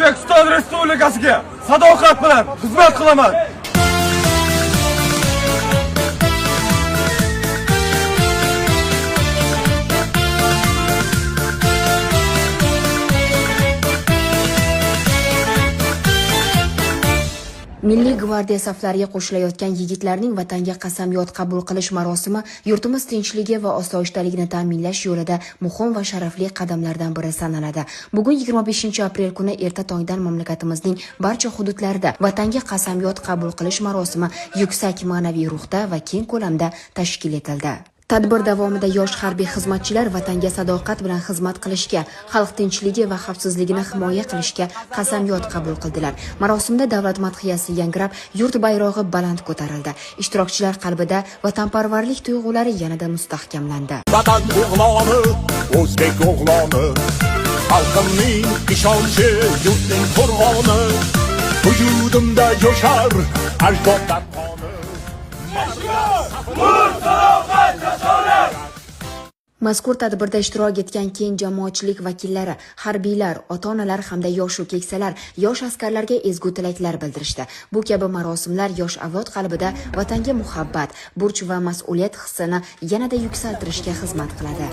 O'zbekiston Respublikasiga sadoqat bilan xizmat qilaman. Milliy gvardiya saflariga qo'shilayotgan yigitlarning vatanga qasamyod qabul qilish marosimi yurtimiz tinchligi va osoyishtaligini ta'minlash yo'lida muhim va sharafli qadamlardan biri sanaladi. Bugun 25-aprel kuni erta tongdan mamlakatimizning barcha hududlarida vatanga qasamyod qabul qilish marosimi yuksak ma'naviy ruhda va keng ko'lamda tashkil etildi. Tadbir davomida yosh harbiy xizmatchilar vatanga sadoqat bilan xizmat qilishga, xalq tinchligi va xavfsizligini himoya qilishga qasamyod qabul qildilar. Marosimda davlat madhiyasi yangrab, yurt bayrog'i baland ko'tarildi. Ishtirokchilar qalbida vatanparvarlik tuyg'ulari yanada mustahkamlandi. Vatan o'g'loni, o'zbek o'g'loni, xalqimning ishonchi, yurtning qo'rg'oni, vujudimda jo'shar ajdodlar qoni. Mazkur tadbirda ishtirok etgan keng jamoatchilik vakillari, harbiylar, ota-onalar hamda yoshu keksalar yosh askarlarga ezgu tilaklar bildirishdi. Bu kabi marosimlar yosh avlod qalbida vatanga muhabbat, burch va mas'uliyat hissini yanada yuksaltirishga xizmat qiladi.